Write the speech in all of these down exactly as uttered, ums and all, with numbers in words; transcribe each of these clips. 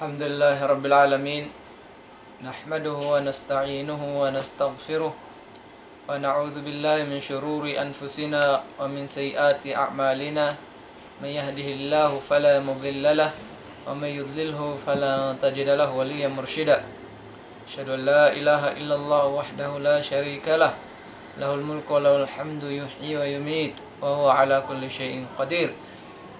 الحمد لله رب العالمين. نحمده ونستعينه ونستغفره، ونعوذ بالله من شرور أنفسنا ومن سيئات أعمالنا. من يهده الله فلا مضل له، ومن يضلله فلن تجد له وليا مرشدا. أشهد أن لا إله إلا الله وحده لا شريك له، له الملك وله الحمد يحيي ويميت وهو على كل شيء قدير.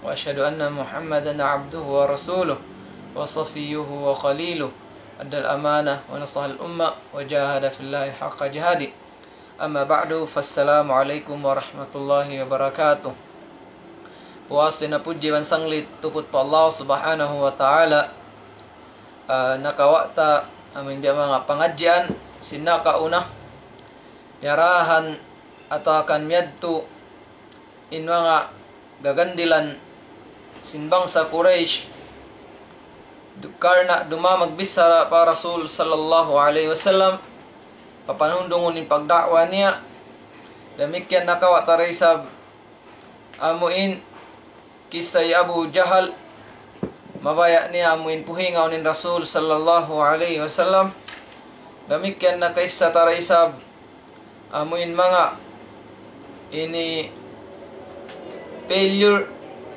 وأشهد أن محمدا عبده ورسوله وصفيه وخليله، أدى الأمانة ونصح الأمة وجاهد في الله حق جهاده. أما بعد، فالسلام عليكم ورحمة الله وبركاته. Puas dayn ha pudji iban sanglit tuput pa Allah Subhanahu wa Ta'ala. Ah, nakawa' ta amun biya' manga pangadjian sin nakauna, piyarahan atawa kan miyadtu in manga gagandilan sin bangsa Quraysh, du-, karna' dumā magbichara pa Rasul sallallahu alayhi wasallam, papanundungun in pagda'wa niya. Damikkiyan nakawa' ta da isab amuin kissa hi Abu Jahal, mabaya' niya amuin puhingaun in Rasul sallallahu alayhi wasallam. Damikkiyan nakaisa ta da isab amuin manga ini failure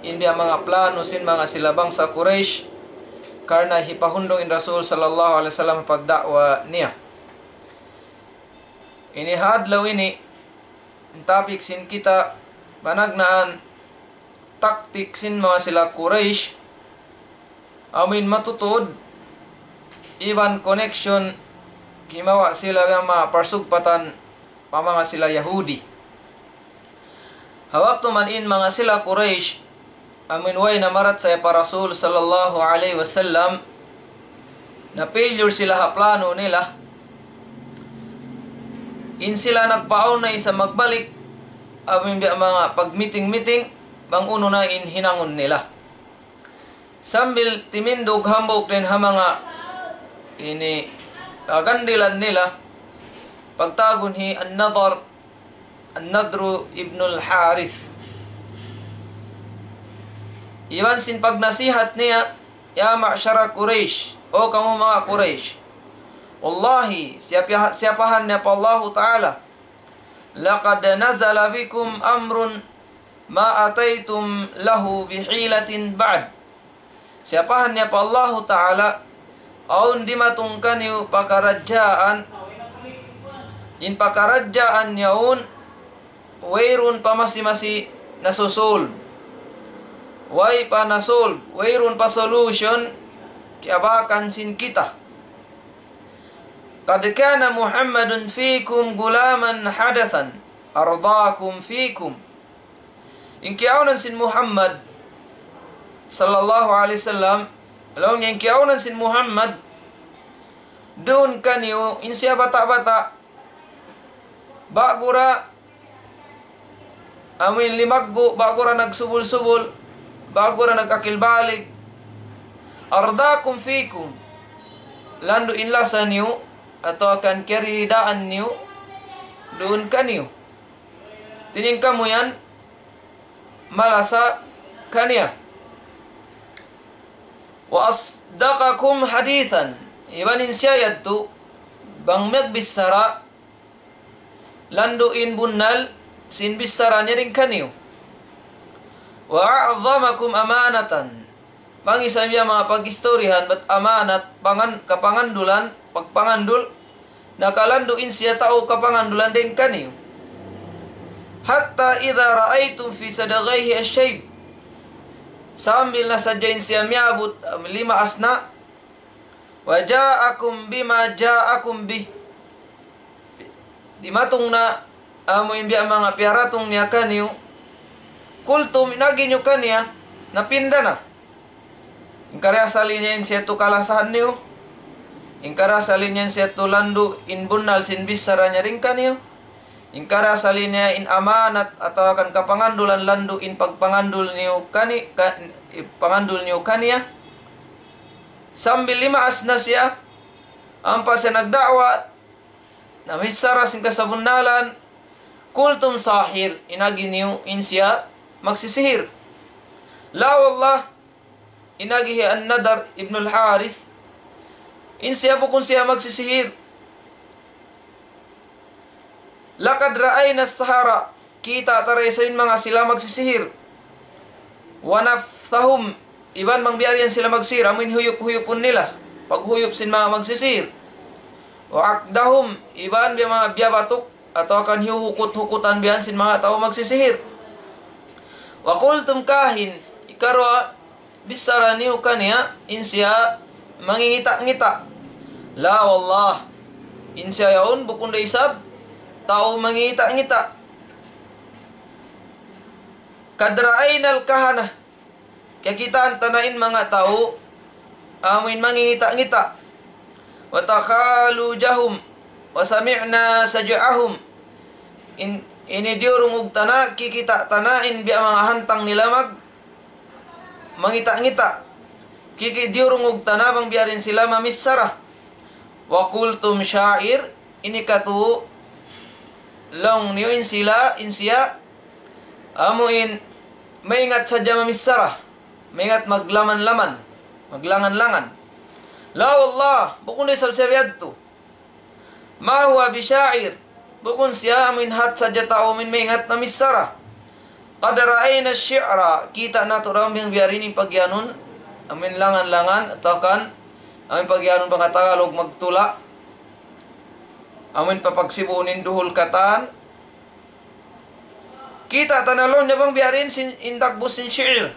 in biya' manga plano sin manga sila bangsa Quraysh, karna' hipahundung in Rasul sallallahu alayhi wasallam pagda'wa niya. Ini ha adlaw ini, in topic sin kita panagnaan taktik sin manga sila Quraysh, amuin matutud iban connection, kimawa' sila biya' manga parsugpatan pa manga sila Yahudi. Ha waktu man in manga sila Quraysh, amuin way namarachaya pa Rasul sallallahu alayhi wasallam, na-failure sila ha plano nila. In sila nagpaawn na isab magbalik, amuin biya' manga pag-meeting-meeting, bang unu na in hinangun nila. Sambil timindug hambuuk dayn ha manga ini, ah, gagandilan nila, pagtawagun hi An-Nadr, An-Nadru ibnul Harith. Iban sin pagnasihat niya, يا معشر قريش, O kamu manga Quraysh, wallahi, siyapa-, siyapahan niya pa Allahu Ta'ala, لقد نزل بكم أمر ما أتيتم له بحيلة بعد. Siyapahan niya pa Allahu Ta'ala, awn dimatung kaniyu pakaradjaan, in pakaradjaan yaun, wayruun pa masi-masi nasusul. Way pa nasul, wayruun pa solution, kiyabakan sin kita. قد كان محمد فيكم غلاما حدثا أرضاكم فيكم. In kiyaunan sin Muhammad sallallahu alayhi wasallam, laung niya in kiyaunan sin Muhammad, duun kaniyu, in siya bata'-bata', ba'gu ra amuin limaggu', ba'gu ra nagsubul-subul, ba'gu ra nag-akil balig. أرضاكم فيكم. Landu' in lasa niyu, atawa kan kiyaridaan niyu, duun kaniyu. Hāti niya in kamu yan, malasa kaniya. وأصدقكم حديثا. Iban in siya yadtu, bang magbichara, landu' in bunnal sin bichara niya dayn kaniyu. وأعظمكم أمانة. Bang isab biya' manga pag-istoryahan, bat amanat, pangan-, kapangandulan, pagpangandul, nakalandu' in siya tau kapangandulan dayn kaniyu. حتى إذا رأيتم في صدغيه الشيب. Sambil na sadja in siya miyabut, um, lima asna', وجاءكم بما جاءكم به. Dimatung na amu in biya' manga piyaratung niya kaniyu. قلتم, in agi niyu kaniya, napinda na. In karna' asal niya in siya tu kalasahan niyu. In karna' asal niya in siya tu landu' in bunnal sin bichara niya dayn kaniyu. In karna' asal niya in amanat atawa kan kapangandulan landu' in pagpangandul niyu kani-, ka-, pangandul niyu kaniya. Sambil limaas na siya, ampa siya nagda'wa, namichara sin kasabunnalan, قلتم ساحر, in agi niyu in siya magsisihir. لا والله, in agi hi An-Nadar ibn al-Harith, in siya bukun siya magsisihir. لقد رأينا السحرة, kita' ta da isab in manga sila magsisihir. ونفثهم, iban bang biya' diin sila magsihir, amu in huyup-huyupun nila, paghuyup sin manga magsisihir. وعقدهم, iban biya' manga biyabatuk, atawa kan hiyuhukut-hukutan biya' sin manga tau magsisihir. وقلتم كاهن, ikaruwa bichara niyu kaniya, in siya mangingita'-ngita'. لا والله, in siya yaun bukun da isab tau mangingita'-ngita'. قد رأينا الكهنة, kiyakitaan ta na in manga tau amu in mangingita'-ngita'. وتخالجهم وسمعنا سجعهم. In, ini diyurungug ta na, kikita' ta na in biya' manga hantang nila mag, mangita'-ngita'. Kiki diyurungug ta na bang biya' diin sila mamichara. وقلتم شاعر, ini katu' laung niyu in sila, in siya, amu in maingat sadja mamichara, maingat maglaman-laman, maglangan-langan. لا والله, bukun da isab siya biyadtu. ما هو بشاعر, bukun siya amu in hat sadja tau amu in maingat mamichara. قد رأينا الشعر, kita' natu' da bang biya' diin in pagiyanun, amu in langan-langan, atawa kan amu in pagiyanun bang ha Tagalog magtula', amu in papagsibuun in duhul katan. Kita' ta na laung niya bang biya' diin sin, in dagbus sin shi'ir.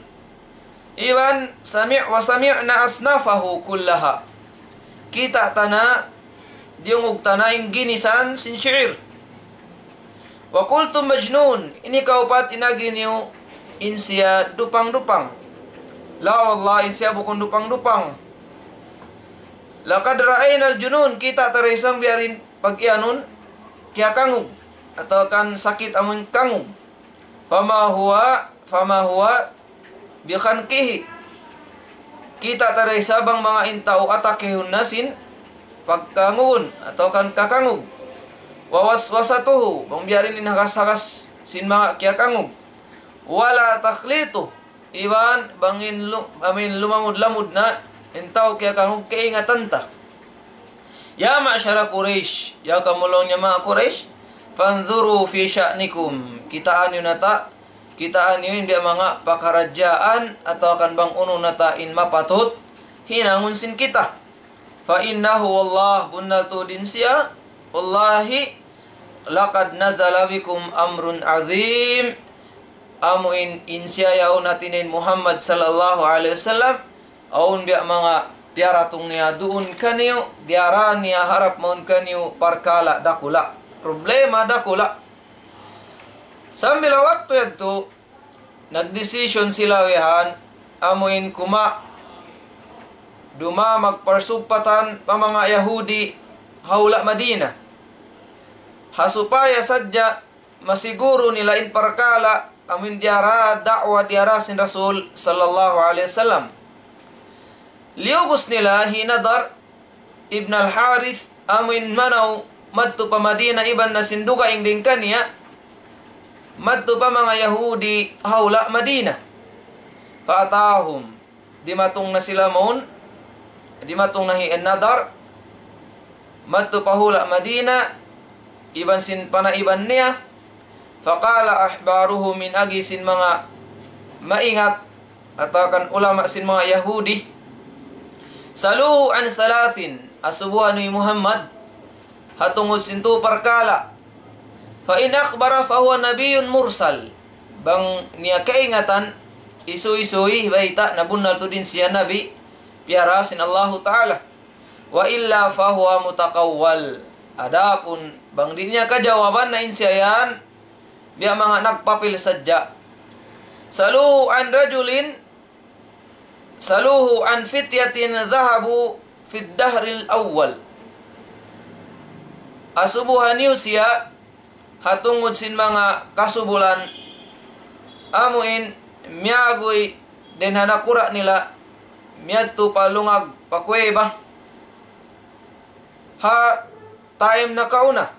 Iban sami', وسمعنا أصنافه كلها. Kita' ta na, diyungug ta na in ginisan sin shi'ir. وقلتم مجنون, ini kaupat in agi niyu in siya dupang-dupang. لا والله, in siya bukun dupang-dupang. لقد رأينا الجنون, kita' ta da isab biya' diin pagiyanun kiyakangug, atawa kan sakit amu in kangug. فما هو، فما هو بخنقه. Kita' ta da isab bang manga in tau atakihun na sin pagkangugun, atawa kan kakangug. ووسوسته, bang biya' diin in hagas-hagas sin manga kiyakangug. ولا تخليطه, iban bang in lu-, amu in lumamud-lamud na in tau kiyakangug kaingatan ta. يا معشر قريش, ya kamu laung niya manga Quraysh, فانظروا في شأنكم, kitaa niyu na ta, kitaa niyu in biya' manga pakaradjaan atawa kan bang unu na ta in mapatut hinangun sin kita. فإنه والله, bunnal tuud in siya, wallahi, لقد نزل بكم أمر عظيم. Amu in, in siya yaun hati niya in Muhammad sallallahu alayhi wasallam, awn biya' manga piyaratung niya duun kaniyu, diyara niya harap mawn kaniyu parkala' dakula', problema dakula'. Sambil ha waktu yadtu, nagdesisyon sila wihan, amu in kuma-, dumā magparsugpatan pa manga Yahudi ha hula' Madina. Ha supaya sadja masiguru nila in parkala' amu in diyara da'wa diyara sin Rasul sallallahu alayhi wasallam. Liyubus nila hi Nadar ibn al-Harith amu in manaw madtu pa Madina iban na sin dugaing dayn kaniya madtu pa manga Yahudi ha hula' Madina. فأتاهم, dimatung na sila mawn, dimatung na hi Nadar, madtu pa hula' Madina, iban sin panaiban niya. فقال أحبارهم, in agi sin manga maingat, atawa kan ulama sin manga Yahudi, سلوه عن ثلاث, asubuhan niyu hi Muhammad ha tungud sin tū parkala'. فإن أخبر فهو نبي مرسل. Bang niya kaingatan, isuy-isuy bayta' na bunnal tuud in siya nabi, piyara sin Allahu Ta'ala. وإلا فهو متقول. Adapun bang di' niya kajawaban na in siya yan, biya' manga nagpapil sadja. سلوه عن رجل سلوه عن فتية ذهبوا في الدهر الأول. Asubuhan niyu siya ha tungud sin manga kasubulan amu in miyaguy dayn ha nakura' nila miyadtu pa lungag pa kuweba ha time nakauna.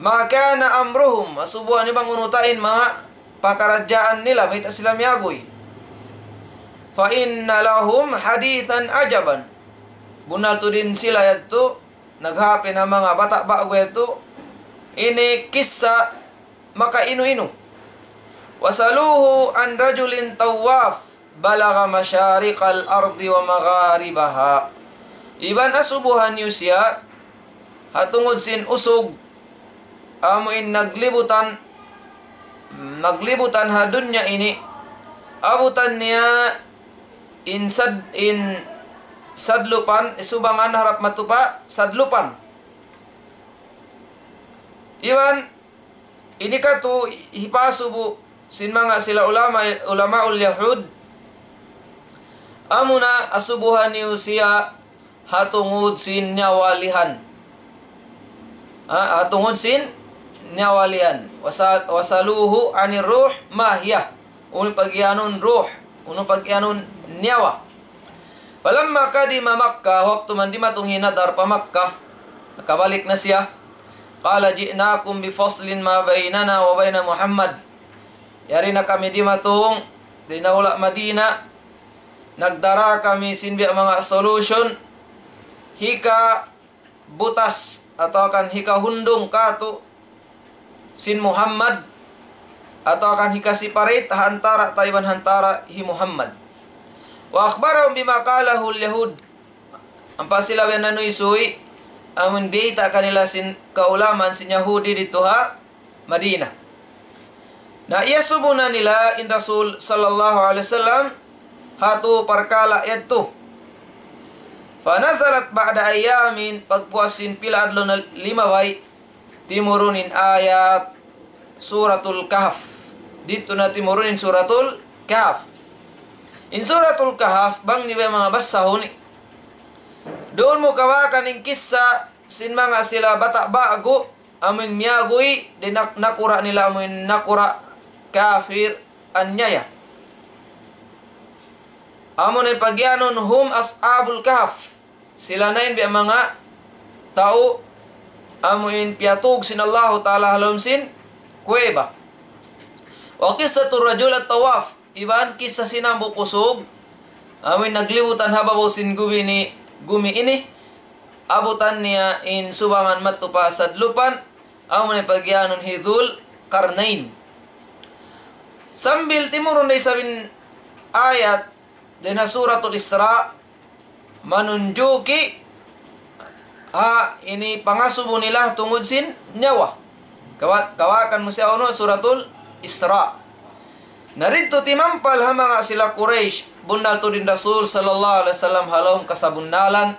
ما كان أمرهم, asubuhan niyu bang unu ta in manga pakaradjaan nila, mayta' sila miyaguy. فإن لهم حديثا عجبا. Bunnal tuud in sila yadtu, naghapin ha manga bata' ba'gu yadtu, ini kissa makainu-inu. وسلوه عن رجل طواف بلغ مشارق الأرض ومغاربها. Iban asubuhan niyu siya, ha tungud sin usug, amu in naglibutan, naglibutan ha dunya ini, abutan niya in sad-, in sadlupan, subangan harap matupa, sadlupan. Iban, ini katu' hipasubu sin manga sila ulama, ulamaul Yahud, amuna asubuhan niyu siya ha tungud sin nyawalihan. Ha, ha tungud sin nyawalihan. Wasa-, وسلوه عن الروح ما هي. Unu pagiyanun ruh, unu pagiyanun nyawa. فلما قدم مكة, waktu man dimatung hi Nadar pa Makkah, nakabalik na siya. قال جئناكم بفصل ما بيننا وبين محمد. Yari na kami dimatung, dayn ha hula' Madina, nagdara kami sin biya' manga solution, hika butas atawa kan hikahundung katu' sin Muhammad, atawa kan hika-separate ha antara' ta iban ha antara' hi Muhammad. وأخبرهم بما قاله اليهود. Ampa sila biya' nanu isuy, amun biyayta' kanila sin kaulaman sin Yahudi didtu ha Madina. Na iyasubu na nila in Rasul sallallahu alayhi wasallam ha tu parkala' yadtu. فنزلت بعد أيام, pagpuas sin pila adlaw na limabay, timurun in ayat Suratul Kahf. Didtu na timurun in Suratul Kahf. In Suratul Kahf, bang niyu manga basahun, duun mu kawakan in kissa sin manga sila bata' ba'gu, amun miyaguy, di' nak-, nakura' nila amun nakura' kafir anyaya. Amun in pagiyanun هم أصحاب الكهف. Sila na in biya' manga tau amu in piyatug sin Allahu Ta'ala ha lawm sin kuweba. وقصة الرجل الطواف. Iban kissa sin hambuuk usug, amu in naglibutan ha babaw sin gumi ini, gumi ini, abutan niya in subangan madtu pa sadlupan, amu in pagiyanun hi Dhul Qarnayn. Sambil timurun da isab in ayat dayn ha Suratul Isra, manunjuki ha ini pangasubu nila tungud sin nyawa. Kawa-, kawakan mu siya unu, Suratul Isra. Na didtu timampal ha manga sila Quraysh, bunnal tuud in Rasul sallallahu alayhi wasallam ha lawm kasabunnalan.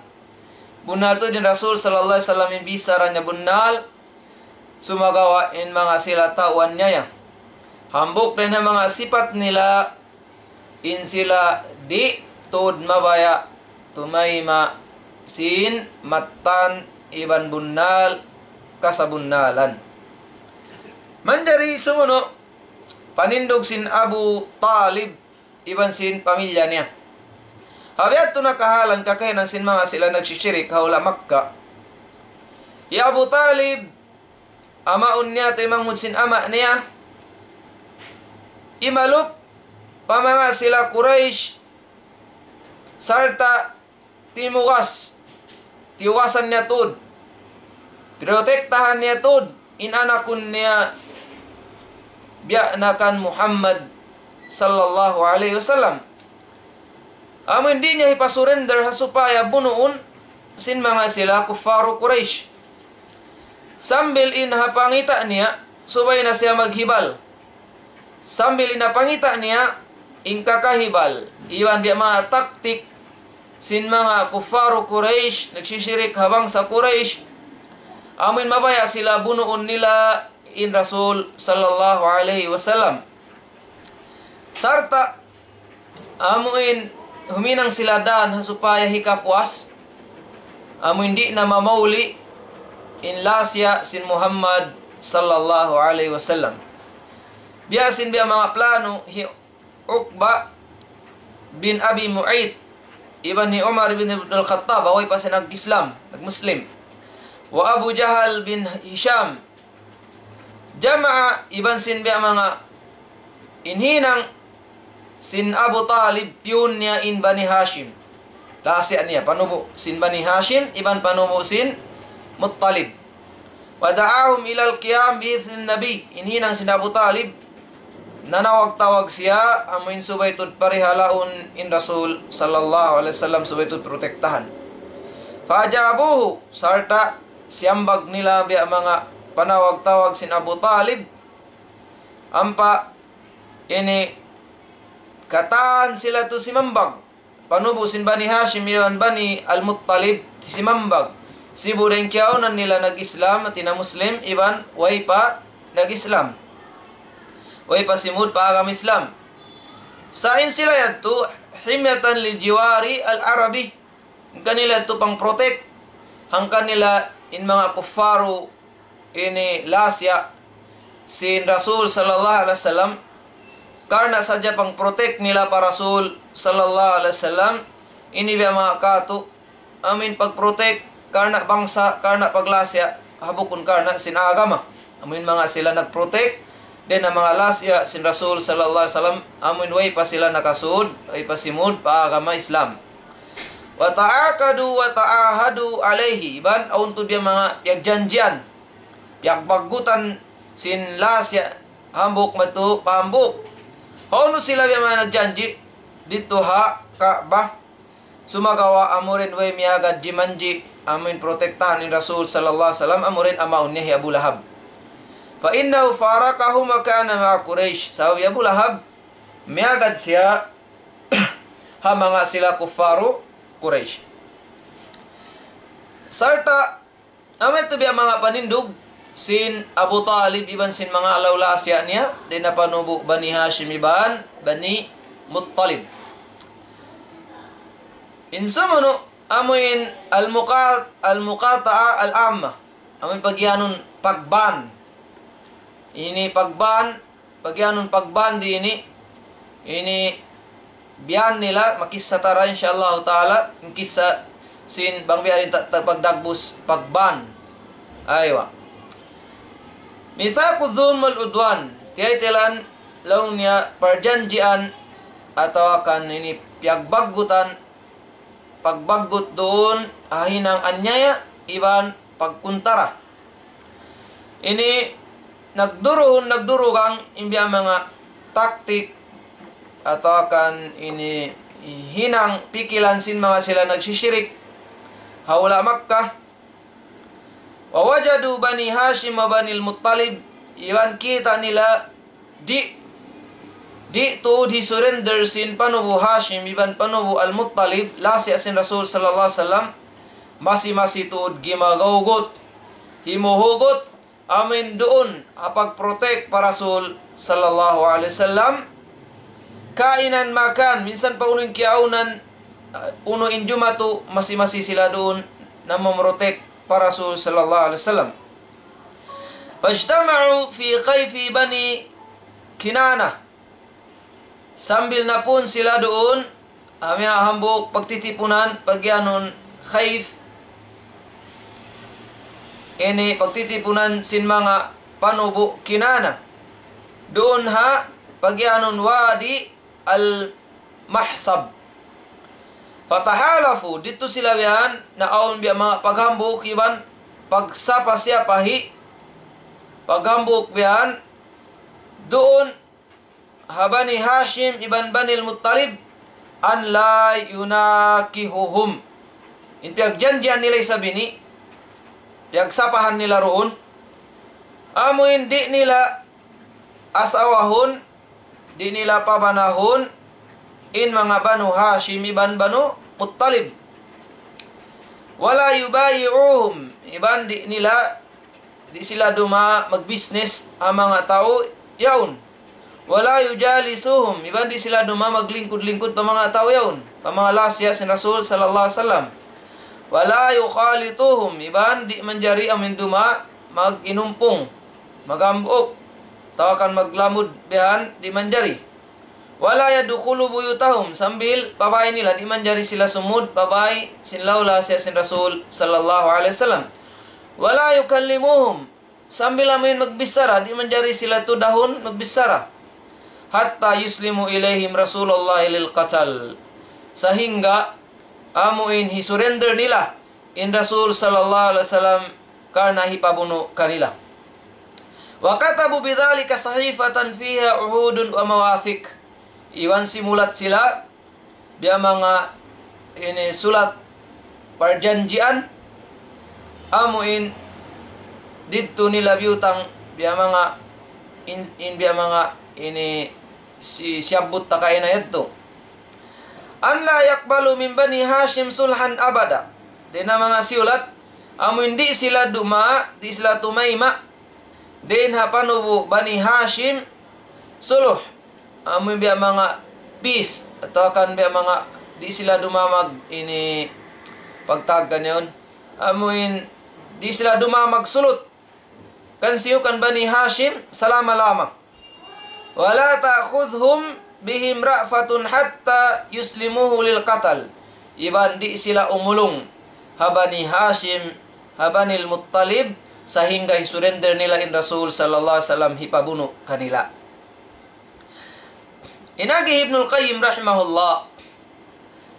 Bunnal tuud in Rasul sallallahu alayhi wasallam in bichara niya bunnal, sumagawa' in manga sila tau anyaya. Hambuuk dayn ha manga sipat nila, in sila di' tuud mabaya' tumayma' sin mattan iban bunnal kasabunnalan. Manjari sumunu' panindug sin Abu Talib iban sin pamilya niya. Ha biya' yadtu na kahalan kakahinang sin manga sila nagsisirik ha hula' Makkah. Hi Abu Talib, amaun niya, taymanghud sin ama' niya, imalup pa manga sila Quraysh, sarta' timugas, tiyugasan niya tuud, protektahan niya tuud in anakun niya biya' na kan Muhammad sallallahu alayhi wasallam. Amu in di' niya hipasurrender ha supaya bunuun sin manga sila kuffaru Quraysh. Sambil in ha pangita' niya, subay na siya maghibal. Sambil in ha pangita' niya, in kakahibal, iban biya' manga taktik sin manga kuffaru Quraysh, nagsisirik ha bangsa Quraysh, amu in mabaya' sila bunuun nila in Rasul sallallahu alayhi wasallam. Sarta' amu in huminang sila dan ha supaya hikapuas, amu in di' na mamauli' in lasa sin Muhammad sallallahu alayhi wasallam. Biya' sin biya' manga planu hi Uqba bin Abi Mu'ayt, iban hi Umar bin Ibn al-Khattab, ha way pa siya nag-Islam, nag-Muslim. Wa Abu Jahal bin Hisham, jama'a, iban sin biya' manga in hinang sin Abu Talib, piyun niya in Bani Hashim. Lasa niya, panubu' sin Bani Hashim, iban panubu' sin Muttalib. ودعاهم إلى القيام بحفظ النبي. Hinang sin Abu Talib, nanawag-tawag siya, amuin subay tuud parihalaun in Rasul sallallahu alayhi wasallam, subay tuud protektahan. فأجابوه, sarta' siyambag nila biya' manga panawag-tawag sin Abu Talib, ampa ini katan sila tuud simambag. Panubu' sin Bani Hashim iban Bani Al-Muttalib simambag. Sibu' dayn kiyaunan nila nag-Islam, hāti niya Muslim, iban way pa nag-Islam. Way pa simud pa agama Islam. Sa' in sila yadtu, حماية للجوار العربي. Hangkan nila yadtu pang-protect. Hangkan nila in manga kuffaru ini lasa sin Rasul sallallahu alayhi wasallam. Karna' sadja pang-protect nila pa Rasul sallallahu alayhi wasallam. Ini biya' manga katu', amuin pag-protect karna' bangsa, karna' paglasa, ha bukun karna' sin agama. Amuin manga sila nag-protect dayn ha manga lasa sin Rasul sallallahu alayhi wasallam, amuin way pa sila nakasud, way pa simud pa agama Islam. وتعاقدوا وتعاهدوا عليه, iban awn tuud biya' manga piyagjanjian, piyagbaggutan sin lasa hambuuk madtu pa hambuuk. Hawnu sila biya' manga nagjanji'? Didtu ha Ka'bah. Sumagawa' amuin way miyagad jimanji', amuin protektahan in Rasul sallallahu alayhi wasallam, amuin amaun niya hi Abu Lahab. فإنه فارقهم وكان مع قريش. Sabab hi Abu Lahab, miyagad siya ha manga sila kuffaru Quraysh. Sarta', amu yadtu biya' manga panindug sin Abu Talib iban sin manga lasa niya, dayn ha panubu' Bani Hashim iban Bani Muttalib. In sumunu', amuin al-muqa-, al-muqata'a al-amma. Amuin pagiyanun pag-ban. Ini pag-ban, pagiyanun pag-ban di ini, ini biya' nila, makissa ta ra, insya Allah ta'ala, in kissa sin bang biya' di ta-, ta-, pagdagbus, pag-ban. Aywa. ميثاق الظلم والعدوان. Tiyaytilan, laung niya, parjanjian, atawa kan ini piyagbaggutan, pagbaggut duun ha hinang anyaya iban pagkuntara. Ini nagduruhun, nagdurugang in biya' manga taktik atawa kan ini hinang pikilan sin manga sila nagsisirik ha hula' Makkah. ووجدوا بني هاشم وبني المطلب, iban kita' nila di', di' tuud hisurrender sin panubu' Hashim iban panubu' Al-Muttalib, lasa sin Rasul sallallahu alayhi wasallam, masi-masi tuud gimagawgut, himuhugut, amuin duun ha pag-protect pa Rasul sallallahu alayhi wasallam. كائنا ما كان, minsan pa unu in kiyaawnan, uh, unu in jumatu, masi-masi sila duun namumprotect pa Rasul sallallahu alayhi wasallam. فاجتمعوا في خيف بني كنانة. Sambil napun sila duun, amu in hambuuk pagtitipunan, pagiyanun Khayf. Ini pagtitipunan sin manga panubu' Kinana. Duun ha pagiyanun Wadi Al-Mahsab. فتحالفوا, didtu sila biya' naawn biya' manga paghambuuk iban pagsapa-siyapahi, paghambuuk biya' duun ha Bani Hashim iban Bani Al-Muttalib, أن لا يناكحوهم. In piyagjanjian nila isab ini, piyagsapahan nila duun, amu in di' nila asawahun, di' nila pabanahun in manga Banu Hashim iban Banu Muttalib. ولا يبايعوهم, iban di' nila, di' sila duma magbisnes ha manga tau yaun. ولا يجالسوهم, iban di' sila duma maglingkud-lingkud pa manga tau yaun, pa manga lasa sin Rasul sallallahu alayhi wasallam. ولا يخالطوهم, iban di' manjari amu in duma mag-inumpung, maghambuuk, atawa kan maglamud biya' yan, di' manjari. ولا يدخلوا بيوتهم, sambil pa bāy nila, di' manjari sila sumud pa bāy sin lasa sin Rasul sallallahu alayhi wasallam. ولا يكلموهم, sambil amu in magbichara, di' manjari sila tudahun magbichara. حتى يسلموا إليهم رسول الله للقتل. Sahingga amu in hisurrender nila in Rasul sallallahu alayhi wasallam karna' hipabunu' kanila. وكتبوا بذلك صحيفة فيها عهود ومواثيق. Iban simulat sila biya' manga ini sulat parjanjian, amu in didtu nila biyutang biya' manga in, in biya' manga ini si, siyabbut ta kaina yadtu. أن لا يقبلوا من بني هاشم صلحا أبدا. Dayn ha manga siyulat, amu in di' sila duma, di' sila tumayma', dayn ha panubu' Bani Hashim, sulh, amu in biya' manga peace, atawa kan biya' manga di' sila duma mag ini pagtawag kaniya yaun. Amu in di' sila duma magsulut. Kan siyu kan Bani Hashim, salama-lama. ولا تأخذهم بهم رأفة حتى يسلموه للقتل. Iban di' sila umulung ha Bani Hashim, ha Banil Muttalib, sahingga hisurrender nila in Rasul sallallahu alayhi wasallam hipabunu' kanila. In agi hi Ibnul Qayyim rahimahullah,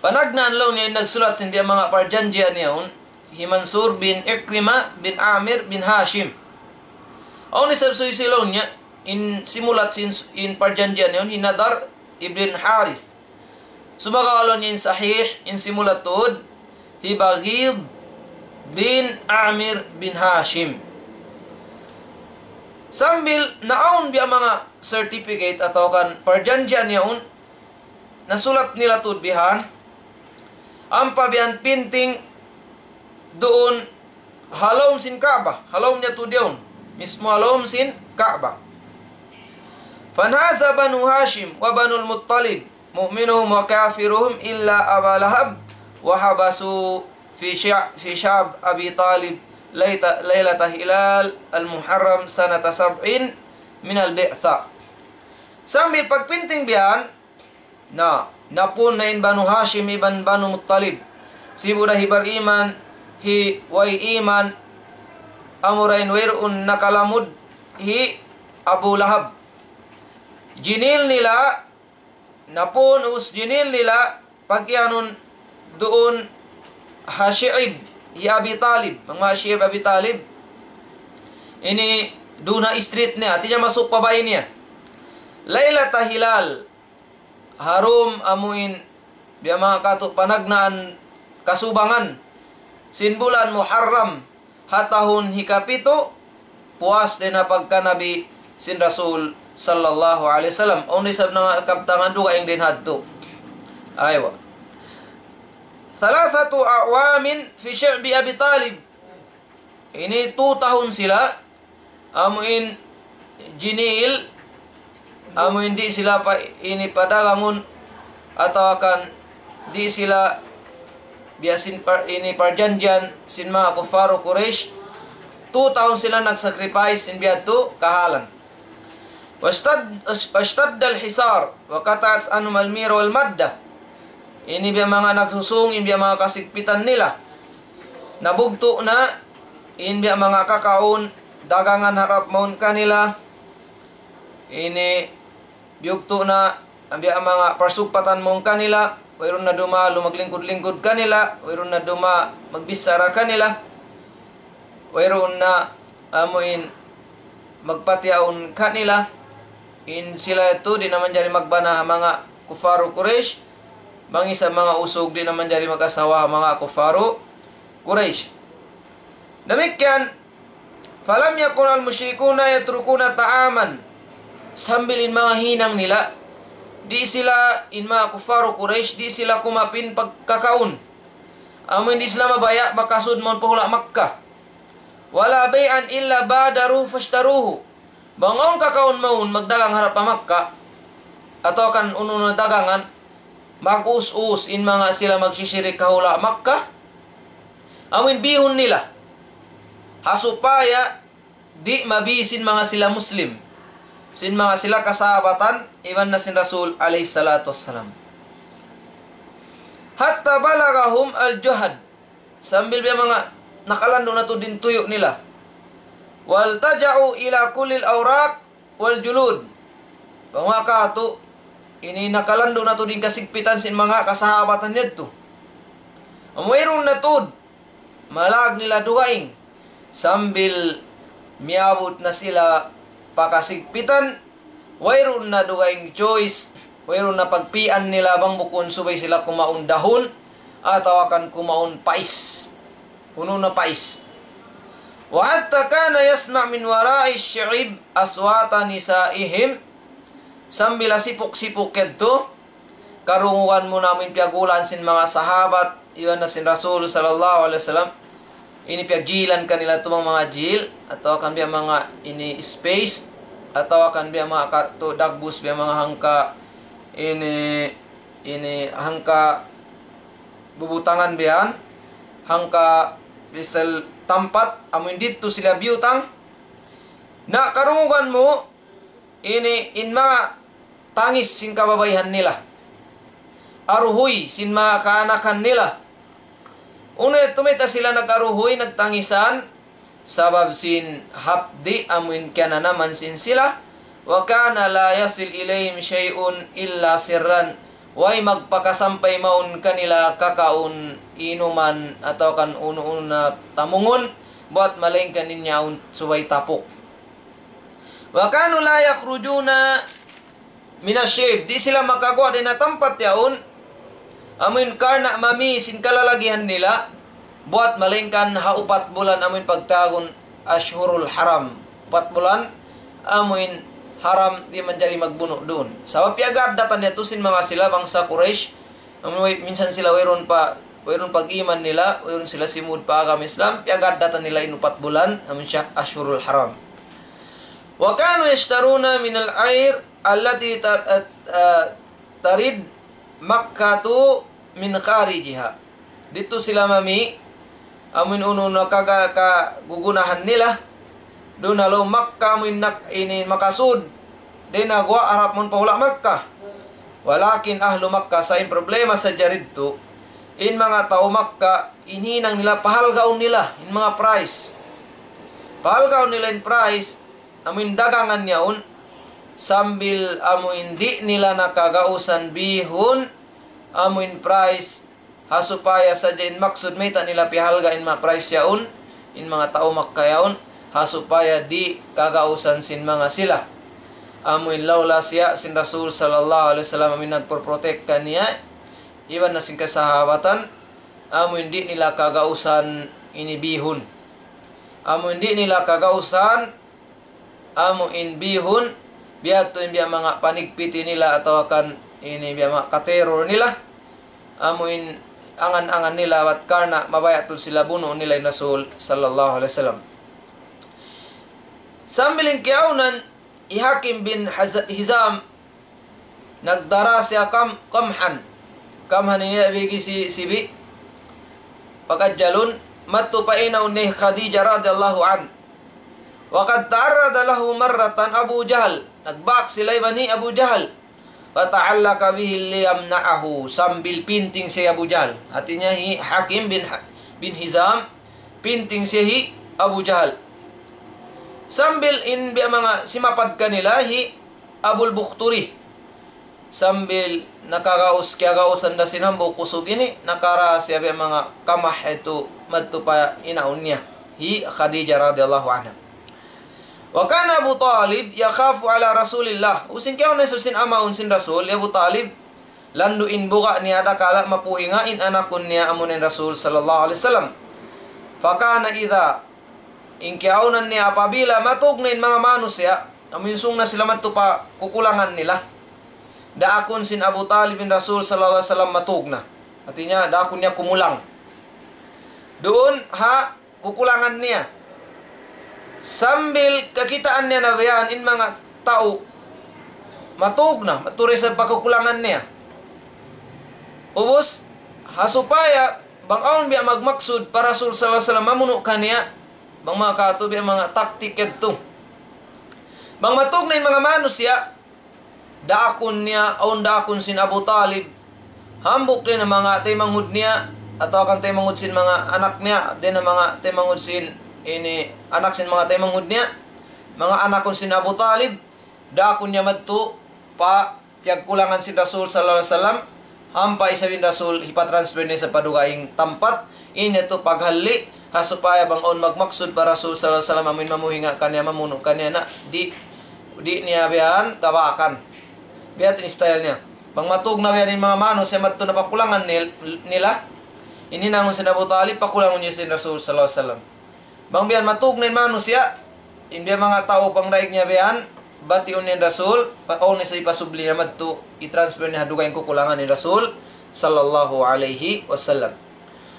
panagnaan laung niya in nagsulat sin biya' manga parjanjian yaun, hi Mansur bin Ikrima bin Amir bin Hashim. Awn isab suysuy laung niya, in simulat sin, in parjanjian yaun, hi Nadar ibn Harith. Sumagawa' laung niya in sahih, in simulat tuud, hi Baghid bin Amir bin Hashim. Sambil naawn biya' manga certificate atawa kan parjanjian yaun, nasulat nila tuud bihan, ampa bihan pinting duun ha lawm sin Ka'bah, ha lawm niya tuud yaun, mismo ha lawm sin Ka'bah. فانهزم بنو هاشم وبنو المطلب مؤمنهم وكافرهم إلا أبا لهب وحبسوا في شع-، في شعب أبي طالب ليت-، ليلة هلال المحرم سنة سبع من البعثة. Sambil pagpinting bihan, na, napun na in Banu Hashim iban Banu Muttalib. Sibu' da hi bariman, hi way iman, amura in wayruun nakalamud hi Abu Lahab. Jinil nila, napun us jinil nila, pag-iyanun duun ha shi'ib hi Abi Talib, manga shi'ib Abi Talib. Ini duun ha street niya, hati niya masuk pa bay niya. Laylata Hilal, ha dum amuin biya' manga katu' panagnaan kasubangan sin bulan Muharram, ha tahun hikapitu, puas dayn ha pagka Nabi sin Rasul sallallahu alayhi wasallam. Awn isab na kabtangan dugaing dayn hadtu. Aywa. ثلاثة أعوام في شعب أبي طالب. Ini tu tahun sila, amuin jinil, amuin di' sila pa, ini padagangun, atawa kan di' sila biya' sin par-, ini parjanjian sin manga kuffaru Quraysh. Tu tahun sila nag-sacrifice sin biya' tu kahalan. واشتد-، واشتد الحصار وقطعت عنهم الميرة والمادة. Ini biya' manga nagsusung, in biya' manga kasigpitan nila. Nabugtu' na, in biya' manga kakaun, dagangan harap mawn kanila. Ini biyugtu' na, in biya' manga parsugpatan mawn kanila. Wayruun na dumalu maglingkud-lingkud kanila. Wayruun na duma magbichara kanila. Wayruun na amuin magpatiyaun kanila. In sila yadtu di' na manjari magbana ha manga kuffaru Quraysh. Bang isab manga usug di' na manjari mag-asawa ha manga kuffaru Quraysh. Damikkiyan, فلم يكن المشركون يتركون طعاما. Sambil in manga hinang nila, di' sila in manga kuffaru Quraysh, di' sila kumapin pagkakaun. Amuin di' sila mabaya' makasud mawn pa hula' Makkah. ولا بيعا إلا بادروه فاشتروه. Bang awn kakaun mawn magdagang harap pa Makkah, atawa kan unu-unu na dagangan, mag-us-us in manga sila magsisirik ha hula' Makkah, amuin bihun nila. Ha supaya di' mabi sin manga sila Muslim, sin manga sila kasahabatan, iban na sin Rasul alayhi salatu wassalam. حتى بلغهم الجهد. Sambil biya' manga nakalandu' na tuud in tuyu' nila. والتجأوا إلى كل الأوراق والجلود. Bang manga katu', ini nakalandu' na tuud in kasigpitan sin manga kasahabatan yadtu. Amu wayruun na tuud, malag nila dugaing. Sambil miyabut na sila pa kasigpitan, wayruun na dugaing choice, wayruun na pagpīan nila bang bukun subay sila kumaun dahun, atawa kan kumaun pais. Unu na pais. وحتى كان يسمع من وراء الشعب أصوات نسائهم. Sambil ha sipuk-sipuk yadtu, karungugan mu na amu in piyaghulan sin manga sahabat, iban na sin Rasul sallallahu alayhi wasallam. Ini piyagjilan kanila tu manga jil, atawa kan biya' manga ini space, atawa kan biya' manga katu' dagbus, biya' manga hangka ini, ini hangka bubutangan biya' yan, hangka misal tampat, amu in didtu sila biyutang. Na karungugan mu, ini in manga tangis sin kababaihan nila. Aruhuy sin manga kaanakan nila. Unu yadtu mayta' sila nag-aruhuy, nagtangisan, sabab sin hapdi' amu in kiyananaman sin sila. وكان لا يصل إليهم شيء إلا سرا. Way magpakasampay mawn kanila kakaun, inuman, atawa kan unu-unu na tamungun, buwat malaingkan in yaun subay tapuk. وكانوا لا يخرجون من الشعب. Di' sila makaguwa' dayn ha tampat yaun, amu in karna' mami sin kalalagihan nila, buwat malaingkan ha upat bulan amu in pagtawagun ashhurul haram. Upat bulan amu in haram, di' manjari magbunu' duun. Sabab piyag-addatan yadtu sin manga sila bangsa Quraysh, amu way, minsan sila wayruun pa, wayruun pag-iman nila, wayruun sila simud pa agama Islam, piyag-addatan nila in upat bulan, amu in siya ashhurul haram. وكانوا يشترون من العير التي تر-، آه، ترد مكة من خارجها. Didtu sila mami, amu in unu na kaga-, kagunahan nila. Duun ha lawm Makkah amu in nak-, ini makasud. Di' na guwa' harap mawn pa hula' Makkah. ولكن أهل مكة, sa' in problema sadja didtu, in manga tau Makkah, in hinang nila, pahalgaun nila in manga price. Pahalgaun nila in price, amu in dagangan yaun, sambil amu in di' nila na kagausan bihun, amu in price, ha supaya sadja in maksud mayta' nila pihalga in manga price yaun, in manga tau Makkah yaun, ha supaya di' kagausan sin manga sila. Amu in lawla siya sin Rasul sallallahu alayhi wasallam amu in nagpro-protect kaniya, iban na sin kasahabatan, amu in di' nila kagausan ini bihun. Amu in di' nila kagausan, amu in bihun, biya' tu in biya' manga panigpiti nila atawa kan ini biya' manga kateror nila, amu in angan-angan nila, bat karna' mabaya' tu sila bunu' nila in Rasul sallallahu alayhi wasallam. Sambil in kiyaunan, hi Hakim bin Haz-, Hizam, nagdara siya kam-, kamhan. Kamhan ini bigi si-, sibi'. Pagkadjalun, madtu pa inaun ni Khadijah radiyallahu anha. وقد تعرض له مرة أبو جهل. Nagbak sila iban hi Abu Jahal. فتعلق به ليمنعه. Sambil pinting siya Abu Jahal. Hatinya hi Hakim bin Ha-, bin Hizam, pinting siya hi Abu Jahal. Sambil in biya' manga simapad kanila hi Abul Bukhturi. Sambil nakagaus, kiyagausan da sin hambuuk usug ini, nakara siya biya' manga kamah itu madtu pa inaun niya, hi Khadijah radiyallahu anha. وكان أبو طالب يخاف على رسول الله. Using kiyaun na sin amaun sin Rasul, hi Abu Talib, landu' in buga' niya dakala' mapuhinga in anakun niya amuna in Rasul sallallahu alayhi wasallam. فكان إذا In kiyaunan niya apabila matug na in manga manusiya', amu in sung na sila madtu pa kukulangan nila. Daakun sin Abu Talib in Rasul sallallahu alayhi wasallam matug na. Hatinya, daakun niya kumulang. Duun ha kukulangan niya. Sambil kakitaan niya na biya' yan in manga tau matug na, madtu da isab pa kukulangan niya. Ubus, ha supaya bang awn biya' magmaksud pa Rasul sallallahu alayhi wasallam mamunu' kaniya, bang manga katu' biya' manga taktik yadtu. Bang matug na in manga manusiya', daakun niya, awn daakun sin Abu Talib, hambuuk dayn ha manga taymanghud niya, atawa kan taymanghud sin manga anak niya, dayn ha manga taymanghud sin ini, anak sin manga taymanghud niya, manga anakun sin Abu Talib, daakun niya madtu, pa piyagkulangan sin Rasul sallallahu alayhi wasallam, ampa isab in Rasul hipatransfer niya isab pa dugaing tampat, in yadtu paghalli', ha supaya bang awn magmaksud pa Rasul sallallahu alayhi wasallam, amuin mamuhinga kaniya, mamunu' kaniya, na di', di' niya biya' yan kabakan. Biya' yan in style niya. Bang matug na biya' yan in manga manusiya' madtu na pa kulangan nil-, nila, in hinangun sin Abu Talib, pakulangun niya sin Rasul sallallahu alayhi wasallam. Bang biya' yan matug na in manusiya', in biya' manga tau pangdaig niya biya' yan, batiun niya in Rasul, pa-, awn na isab hipasubli niya madtu, i-transfer niya ha dugaing kukulangan in Rasul sallallahu alayhi wasallam.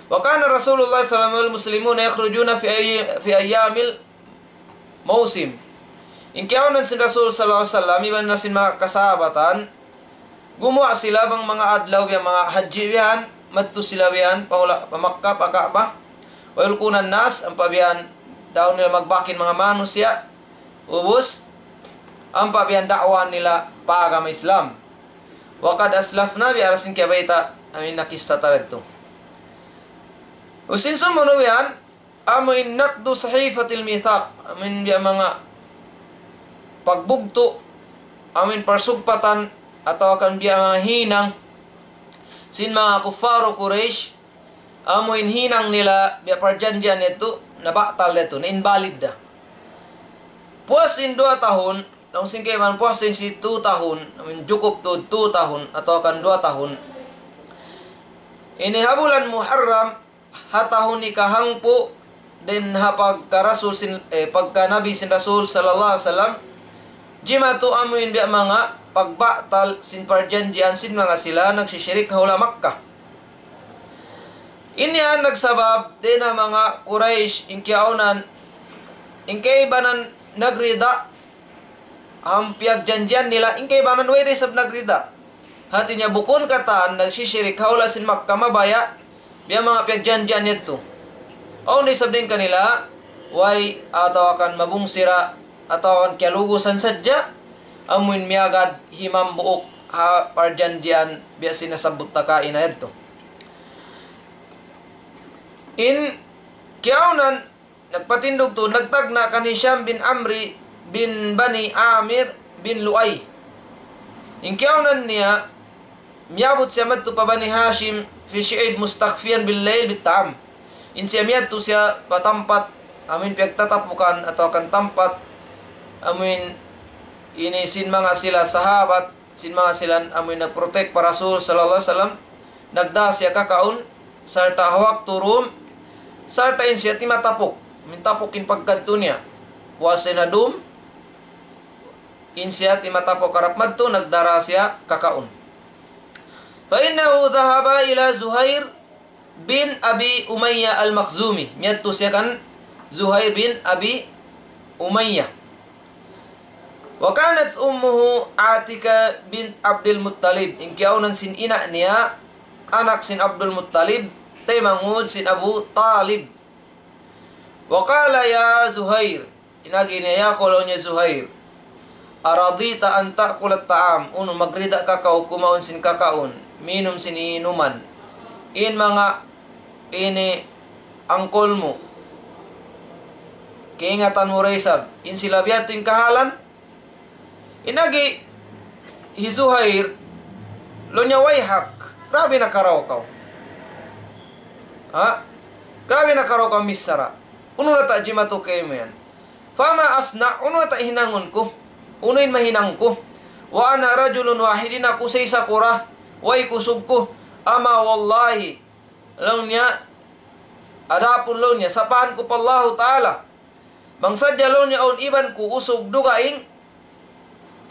وكان رسول الله صلى الله عليه وسلم والمسلمون يخرجون في أي-، في أيام الموسم. In kiyaunan sin Rasul sallallahu alayhi wasallam, iban na sin manga kasahabatan, gumuwa' sila bang manga adlaw biya' manga hajji biya' yan, madtu sila biya' yan, pa hula', pa Makkah, pa Ka'bah. ويلقون الناس, ampa biya' yan, daun nila magbakin manga manusiya', ubus, ampa biya' yan da'wahan nila pa agama Islam. وقد أسلفنا, biya' da sin kiyabayta', amuin nakista ta didtu. Ubus in sumunu' biya' yan, amuin نقض صحيفة الميثاق, amuin biya' manga pagbugtu', amuin parsugpatan, atawa kan biya' manga hinang, sin manga kuffaru Quraysh, amuin hinang nila biya' parjanjian yadtu, nabatal yadtu, na-invalid da. Puas sin duwa tahun, laung sin kaibanan puas sin siya tū tahun, amuin jukup tuud tū tahun, atawa kan duwa tahun. Ini ha bulan Muharram, ha tahun hikahangpu', dayn ha pagka-Rasul sin, eh, pagka-Nabi sin Rasul sallallahu alayhi wasallam, jimatu amuin biya' manga pagbatal sin parjanjian sin manga sila nagsisirik ha hula' Makkah. Ini yan nagsabab dayn ha manga Quraysh, in kiyaunan, in kaibanan nagrida, ha piyagjanjian nila, in kaibanan way da isab nagrida. Hati niya bukun katan nagsisirik ha hula' sin Makkah mabaya', biya' manga piyagjanjian yadtu. Awn da isab dayn kanila, way atawa kan mabungsira, atawa kan kiyalugusan sadja, amuin miyagad himambuuk ha parjanjian biya' sin nasabbut ta kaina yadtu. In kiyaunan nagpatindug tuud, nagtagna' kan Hisham bin Amri bin Bani Amir bin Lu'ay. In kiyaunan niya, miyabut siya madtu pa Bani Hashim, في شعب مستخفيا بالليل بالطعام. In siya miyadtu siya pa tampat, amuin piyagtatapukan atawa kan tampat, amuin ini sin manga sila sahabat, sin manga sila amuin nag-protect pa Rasul sallallahu alayhi wasallam, nagdā siya kakaun, sarta' ha waktu dūm, sarta' in siya timatapuk, mintapuk in pagkadtu niya. Puas siya na dūm, in siya timatapuk harap madtu, nagdā siya kakaun. فإنه ذهب إلى زهير بن أبي أمية المخزومي. Miyadtu siya kan Zuhair bin Abi Umayyah. وكانت أمه عاتكة بنت عبد المطلب. In kiyaunan sin ina' niya, anak sin Abdul Muttalib, taymanghud sin Abu Talib. وقال يا زهير. In agi niya, "Ya kaw," laung niya, "Zuhair, أرضيت أن تأكل الطعام, unu magrida ka kaw kumaun sin kakaun, minum sin inuman, in manga ini angkol mu, kaingatan mu da isab, in sila biya' tu in kahalan?" In agi hi Zuhair, laung niya, "ويحك, grabi na karaw kaw. Ha? Grabi na karaw kaw michara. Unu na ta jimatu kaymu yan? فما أصنع, unu na ta hinangun ku? Unu in mahinang ku? وأنا رجل واحد, in aku sa isa ku ra, way kusug ku. أما والله," laung niya, adapun laung niya, sapahan ku pa Allahu Ta'ala, bang sadja laung niya awn iban ku usug dugaing,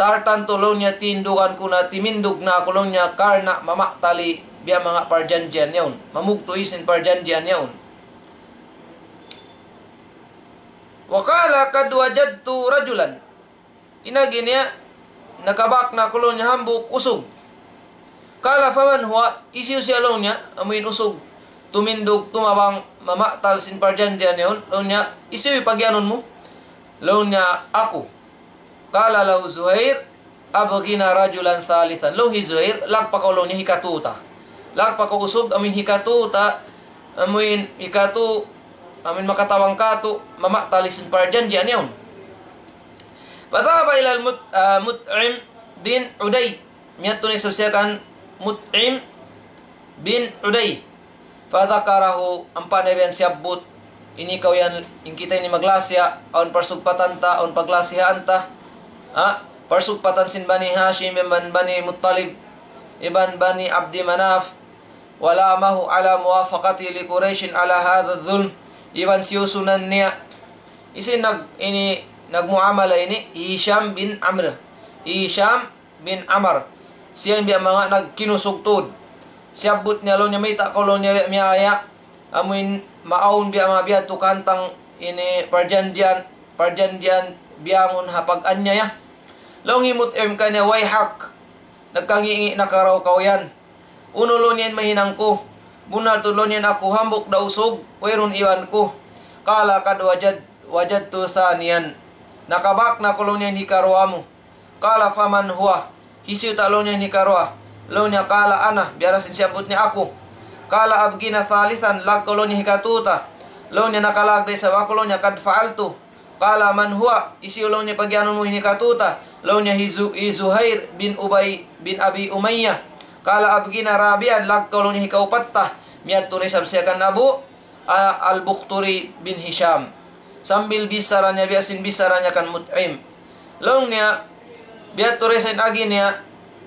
tartantu laung niya tindugan ku na, timindug na aku laung niya, karna' mamatali biya' manga parjanjian yaun, mamugtu' sin parjanjian yaun. وقال قد وجدت رجلا. In agi niya, nakabak na aku laung niya hambuuk usug. قال فمن هو, hisiyu siya laung niya, amuin usug tumindug, tumabang, mamatal sin parjanjian yaun, laung niya, hisiyu pagiyanun mu? Laung niya, aku. قال له زهير أبغنا رجلا ثالثا. Laung hi Zuhair, lagpa kaw laung niya hikatū ta. Lagpa kaw usug, amuin hikatū ta, amuin hikatū, amuin makatabang kātu', mamatal sin parjanjian yaun. فذهب إلى المط-, ah, مطعم bin Uday. Miyadtu na isab siya kan Mut'im bin Uday. فذكره, ampa niya biya' siyabbut, ini kaw yan, in kita ini maglasiya, awn parsugpatan ta, awn paglasihaan ta. Ha? Parsugpatan sin Bani Hashim, iban Bani Muttalib, iban Bani Abdi Manaf. ولامه على موافقته لقريش على هذا الظلم. Iban siyusunan niya. Hisiyu in nag-, ini, nagmuamala ini, Hisham bin Amr. Hisham bin Amr. Siya in biya' manga nagkinusug tuud. Siyabbut niya laung niya mayta' kaw laung niya miyaya. Amuin maawn biya' manga biya' tu kahantang ini parjanjian, parjanjian biyangun ha pag-anyaya. Laung hi Mut'im kaniya, "Wayhak, nagkangi'-ngi' na karaw kaw yan. Unu laung niya in mahinang ku? Bunnal tuud laung niya in aku hambuuk da usug, wayruun iban ku." قال قد وجد-, وجدت ثانيا. Nakabak na aku laung niya in hikaruwa mu. قال فمن هو؟ Hisiyu ta laung niya in hikaruwa? Laung niya قال أنا, biya' da sin siyabbut niya aku. قال أبقين ثالثا, lāgi' kaw laung niya hikatū ta. Laung niya nakalag da isab aku laung niya قد فعلت. قال من هو؟ Hisiyu laung niya pagiyanun mu in hikatū ta? Laung niya hi Zu-, hi Zuhair bin Ubay bin Abi Umayyah. قال أبقين رابعا, lāgi' kaw laung niya hikaupat ta. Miyadtu na isab siya kan Abu, a-, Al-Bukhturi bin Hisham. Sambil bichara niya, biya' sin bichara niya kan Mut'im. Laung niya, miyadtu da isab in agi niya,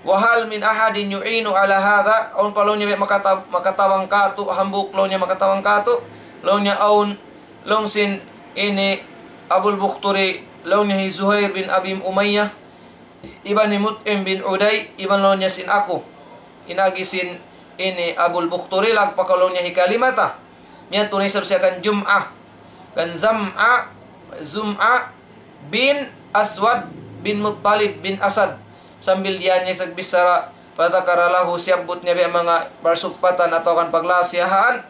وهل من أحد يعين على هذا؟ Awn pa laung niya makatab-, makatabang kātu', hambuuk laung niya makatabang kātu'. Laung niya awn, laung sin ini Abul Bukhturi, laung niya hi Zuhair bin Abi Umayyah, iban hi Mut'im bin Uday, iban laung niya sin aku. In agi sin ini Abul Bukhturi, lāgi' pa kaw laung niya hikalima ta. Miyadtu na isab siya kan Jum'ah. Kan Zam'a, Zum'a bin Aswad bin Muttalib bin Asad. Sambil diya niya isab bichara, فذكر له, siyabbut niya biya' manga parsugpatan atawa kan paglasiyahan.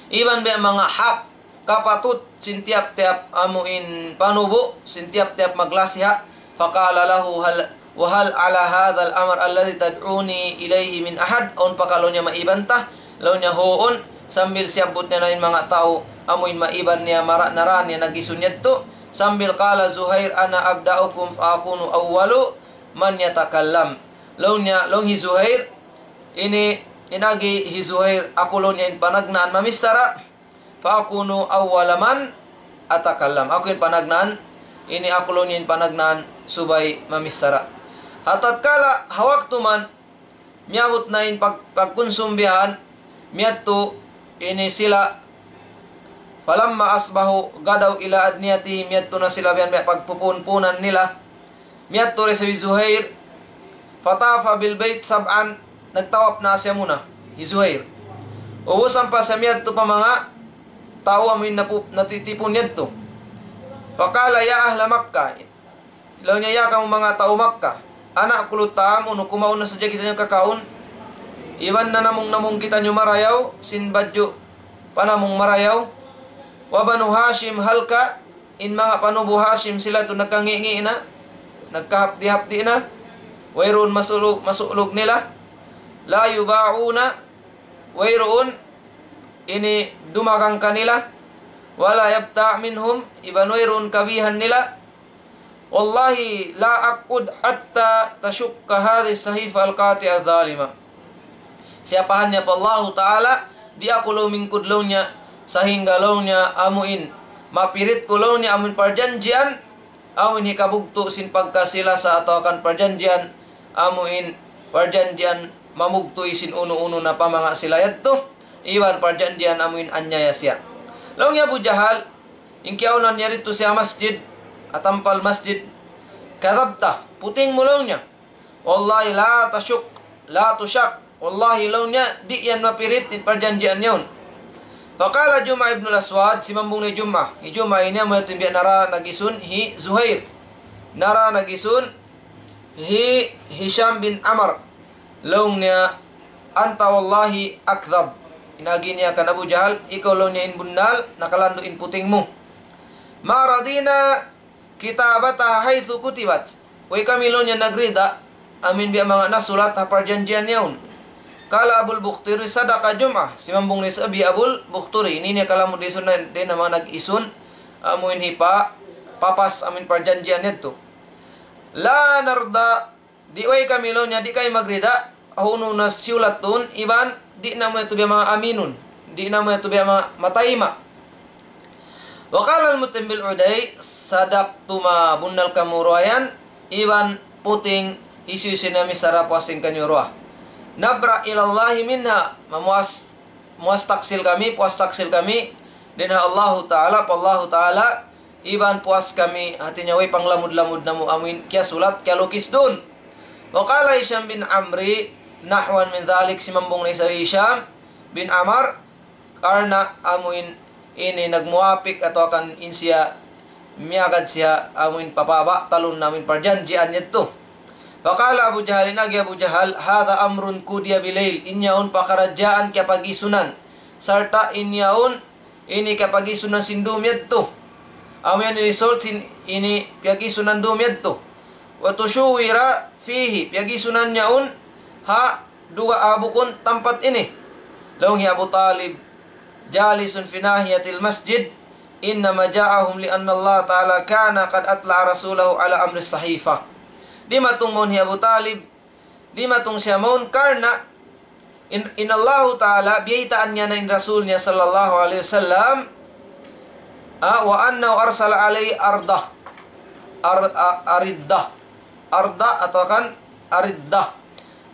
Iban biya' manga hak, kapatut sin tiyap-tiyap amuin panubu', sin tiyap-tiyap maglasiha. فقال له هل، وهل على هذا الأمر الذي تدعوني إليه من أحد؟ Awn pa kaw laung niya maiban ta? Laung niya huun, sambil siyabbut niya na in manga tau amuin maiban niya mara-, nara niya nag-isun yadtu. Sambil قال زهير أنا أبدأكم فأكون أول من يتكلم. Laung niya, laung hi Zuhair, ini, in agi hi Zuhair, aku laung niya in panagnaan mamichara, فأكون أول من أتكلم. Aku in panagnaan, ini aku laung niya in panagnaan subay mamichara. Ha tatkala, ha waktu man, miyabut na in pag-, pagkunsum bihan, miyadtu ini sila, فلما أصبحوا غدوا إلى أدنيتهم, miyadtu na sila bihan, biya' pagpupunpunan nila. Miyadtu da isab hi Zuhair, فطاف بالبيت سبعا, nagtawap na siya muna, hi Zuhair. Ubus ampa siya miyadtu pa manga tau amuin napu-, natitipun yadtu. فقال يا أهل مكة, laung niya, "Ya kamu manga tau Makkah, أنأكل الطعام, unu kumaun na sadja kitaniyu kakaun? Iban nanamung-namung kitaniyu marayaw, sin badju' panamung marayaw. وبنو هاشم هلك, in manga panubu' Hashim sila tu nagkangi'-ngi' na, nagkahapdi'-hapdi' na, wayruun masulug, masulug nila. لا يباعون, wayruun ini dumagang kanila. ولا يبتاع منهم, iban wayruun kabihan nila. والله لا أقعد حتى تشق هذه الصحيفة القاطعة الظالمة." Siyapahan niya pa Allahu Ta'ala, di' aku lumingkud laung niya, sahingga laung niya amuin mapirit ku laung niya amuin parjanjian, amuin hikabugtu' sin pagkasi-lasa atawa kan parjanjian, amuin parjanjian mamugtu' sin unu-unu na pa manga sila yadtu, iban parjanjian amuin anyaya siya. Laung hi Abu Jahal, in kiyaunahan niya didtu siya masjid, atampal masjid, كذبت, puting mu laung niya. والله لا تشق، لا تشق. Wallahi laung niya, di' yan mapirit in parjanjian yaun. فقال جمعة بن الأسود, simambung hi Jum'ah. Hi Jum'ah ini amu yadtu in biya' nara nag-isun hi Zuhair. Nara nag-isun hi Hisham bin Amr. Laung niya, أنت والله أكذب. In agi niya kan Abu Jahal, ikaw laung niya in bunnal, nakalandu' in puting mu. ما رضينا كتابتها حيث كتبت. Way kami laung niya nagrida, amuin biya' manga nasulat ha parjanjian yaun. قال أبو البختري صدق جمعة. Simambung na isab hi Abul Bukhturi. Ini niya kalamud isun na, dayn ha manga nag-isun, amuin hipa-, papas, amuin parjanjian yadtu. لا نرضى Di' way kami laung niya, di' kami magrida, ha unu na siyulat duun, iban di' namu' yadtu biya' manga aminun, di' namu' yadtu biya' manga mataima'. وقال المطعم بالعدي: صدقتما, bunnal kamu duwa yan, iban puting hisiyu-siyu nami sara puas sin kaniyu duwa. نبرأ إلى الله منها, mamuas, muas taksil kami, puas taksil kami, dayn ha Allahu Ta'ala, pa Allahu Ta'ala, iban puas kami, hati niya way panglamud-lamud namu' amuin kiyasulat, kiyalukis duun. وقال هشام بن عمرو نحوا من ذلك, simambung na isab hi Hisham bin Amr, karna' amuin ini nagmuwapik atawa kan in siya miyagad siya amuin papabatalun na amuin parjanjian yadtu. فقال أبو جهل, in agi Abu Jahal, هذا أمر قضي بالليل, in yaun pakaradjaan kiyapag-isunan, sarta' in yaun ini kiyapag-isunan sin dum yadtu. Amu yan in result sin ini piyag-isunan dum yadtu. وتشاور فيه, piyag-isunan yaun ha dugaing ha bukun tampat ini. Laung hi Abu Talib, جالس في ناحية المسجد, إنما جاءهم لأن الله تعالى كان قد أطلع رسوله على أمر الصحيفة. Dimatung mawn hi Abu Talib, dimatung siya mawn karna' in, in Allahu Ta'ala biyaytaan niya na in Rasul niya sallallahu alayhi wasallam, ah, وأنه أرسل عليه أرضة, ar-, a-, أردة, أردة atawa kan أردة.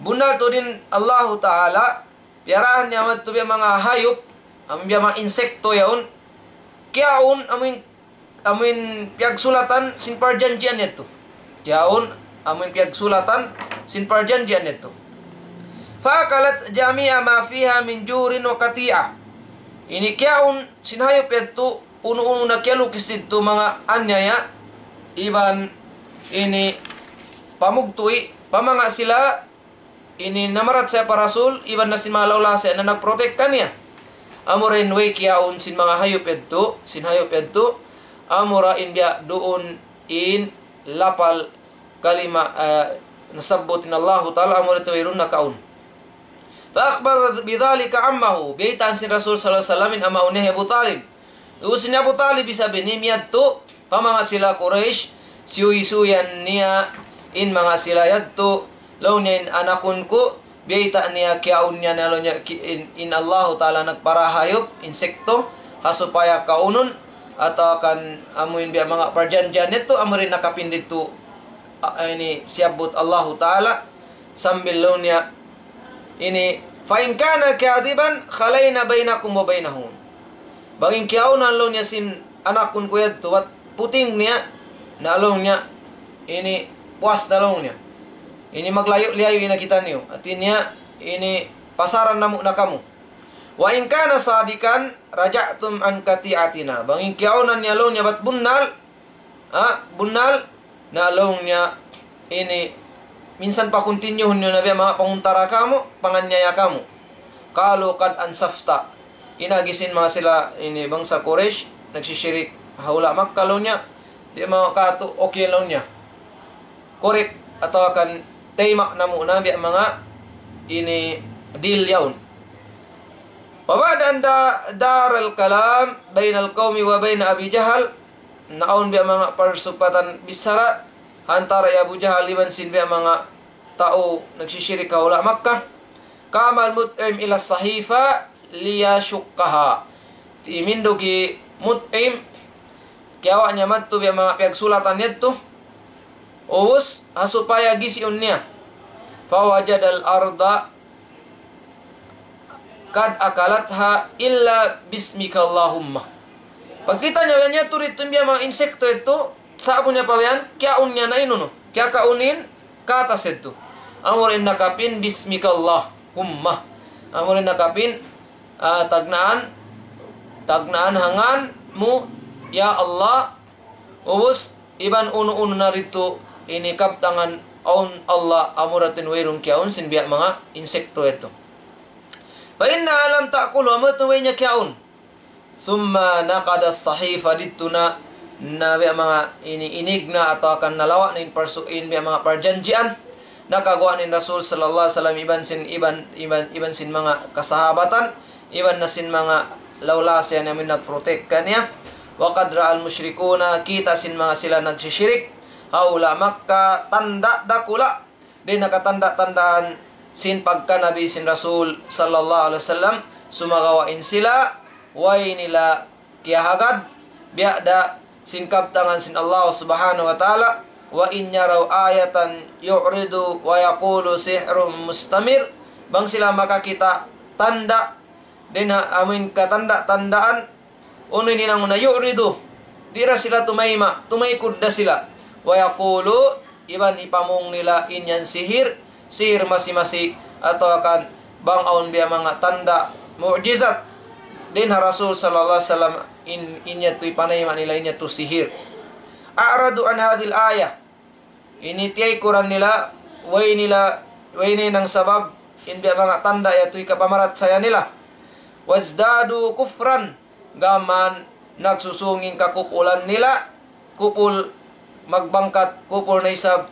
Bunnal tuud in Allahu Ta'ala, piyarahan niya madtu biya' manga hayup, amu biya' manga insekto yaun, kiyaun amuin, amuin piyagsulatan sin parjanjian yadtu. Kiyaun amuin piyagsulatan sin parjanjian yadtu. فأكلت جميع ما فيها من جور وقطيعة. Ini kiyaun sin hayup yadtu, unu-unu na kiyalukis didtu manga anyaya, iban ini pamugtuy, pa manga sila ini namarachaya pa Rasul, iban na sin manga lawlasa na nag-protect kaniya. Amura in way kiyaun sin manga hayup yadtu, sin hayup yadtu, amura in biya' duun in lapal kalima, eh, nasabbut in Allahu Ta'ala, amura in wayruun nakaun. فأخبر بذلك عمه, biyaytaan sin Rasul sallallahu alayhi wasallam in amaun niya hi Abu Talib. Ubus in Abu Talib isab ini miyadtu pa manga sila Quraysh, siyuy-siyuyan niya in manga sila yadtu, laung niya in anakun ku, biyayta' niya kiyaun niya na laung niya ki-, in, in Allahu Ta'ala nagpara hayup, insekto, ha supaya kaunun, atawa kan amuin biya' manga parjanjian yadtu, amura in nakapin didtu, a-, ini siyabbut Allahu Ta'ala, sambil laung niya, ini, فإن كان كاذبا خلينا بينكم وبينه. Bang in kiyaunan laung niya sin anakun ku yadtu, bat puting niya, na laung niya, ini puas na laung niya. Ini maglayu'-liyayu' na kitaniyu. Hati niya, ini pasaran namu' na kamu. وإن كان صادقا رجعتم عن قطيعتنا. Bang in kiyaunan niya laung niya bat bunnal, ah, bunnal, na laung niya ini, minsan pa-continue niyu na biya' manga panguntara kamu, panganyaya kamu. قالوا قد أنصفت. In agi sin manga sila ini bangsa Quraysh, nagsishirik ha hula' Makkah laung niya, di' manga katu', okay laung niya. Correct, atawa kan tayma' namu' na biya' manga ini deal yaun. وبعد أن دا-، دار الكلام بين القوم وبين أبي جهل, naawn biya' manga parsugpatan bichara ha antara' hi Abu Jahal iban sin biya' manga tau nagsishirik ha hula' Makkah. قام المطعم إلى الصحيفة ليشقها. Timindug hi Mut'im, kiyawa' niya madtu biya' manga piyagsulatan yadtu. Ubus, ha supaya gisiun niya. فوجد الأرض قد أكلتها إلا باسمك اللهم. Pagkita' niya, yan niya tuud in biya' manga insekto yadtu, sa'bu niya pa yan, kiyaun niya na in unu, kiyakaun in katas yadtu. Amura in nakapin, باسمك اللهم. Amura in nakapin, ah, tagnaan, tagnaan ha ngan mu, ya Allah, ubus, iban unu-unu na didtu, ini kabtangan awn Allah, amura tuud in wayruun kiyaun sin biya' manga insekto yadtu. فإنها لم تأكله, amura tuud in way niya kiyaun. ثم نقض الصحيفة, didtu na, na biya' manga ini, inīg na atawa kan nalawa' na in parsu-, in biya' manga parjanjian. Nakaguwa' na in Rasul sallallahu alayhi wasallam iban sin, iban, iban, iban sin manga kasahabatan, iban na sin manga lawlasa yan amuin nag-protect kaniya. وقد رأى المشركون, kita' sin manga sila nagsishirik ha hula' Makkah, tanda' dakula'. Dayn ha katanda'-tandaan sin pagka Nabi sin Rasul sallallahu alayhi wasallam, sumagawa' in sila, way nila kiyahagad, biya' da sin kabtangan sin Allah subhanahu wa ta'ala, وإن يروا آية يعرضوا ويقولوا سحر مستمر, bang sila makakita' tanda', dayn ha amuin katanda'-tandaan, unu in hinang na يعرضوا, di' da sila tumayma', tumaykud da sila. ويقولوا, iban hipamung nila in yan sihir, sihir masi-masi, atawa kan bang awn biya' manga tanda', mu'jizat. Dayn ha Rasul sallallahu alayhi wasallam, in, in yadtu hipanayma' nila, in yadtu sihir. أعرضوا عن هذه الآية. Ini tiyaykuran nila, way nila, way na in sabab, in biya' manga tanda' yadtu hikapamaratsaya nila. وازدادوا كفرا. Gām nagsusūng in kakupulan nila, kupul magbangkat, kupul na isab,